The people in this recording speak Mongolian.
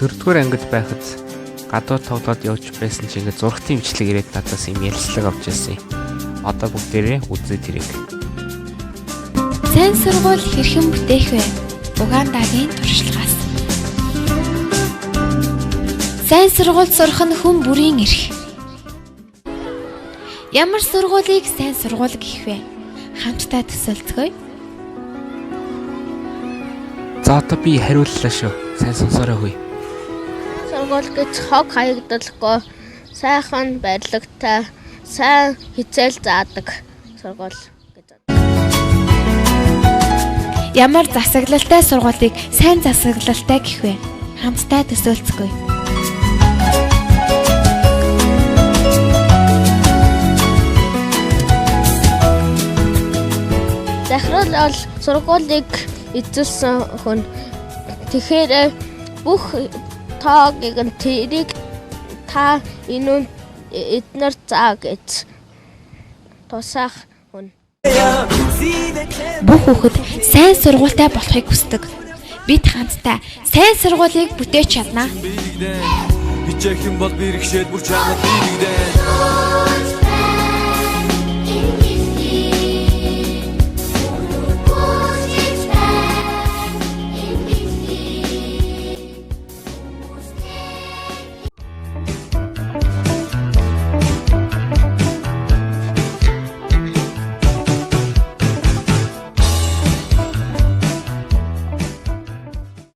Дөрөвдүгээр ангид байхад гадуур тоглоод явж байсан чинь ингээд зурагтын бичлэг ирээд надаас юм ярилцлага авч ирсэн. Одоо бүгдээрээ үзье тэрийг. Сайн сургууль хэрхэн бүтээх вэ? Угандагийн туршлагаас. Сайн сургуульд сурах нь хүн бүрийн эрх. Ямар сургуулийг сайн сургууль гэх вэ? Хамтдаа төсөөлцгөөе. За, одоо би хариуллаа шүү. Сайн сонсоорой хөөе. Сургууль гэж хог хаягдалгүй, сайхан барилгатай, сайн хичээл заадаг сургууль гэж. Ямар засаглалтай сургуулийг сайн засаглалтай гэх вэ? Хамтдаа төсөөлцгөөе. Захирал бол сургуулийг эзэлсэн хүн. Тэгэхээр бүх тоог нь тэрийг та энэ эднэр заа гэж тусаах хүн. Бүх хүүхэд сайн сургуультай болохыг хүсдэг. Бид хамтдаа сайн сургуулийг бүтээж чадна. Хичээх юм бол бэрхшээл бүр чамд бийгдэн.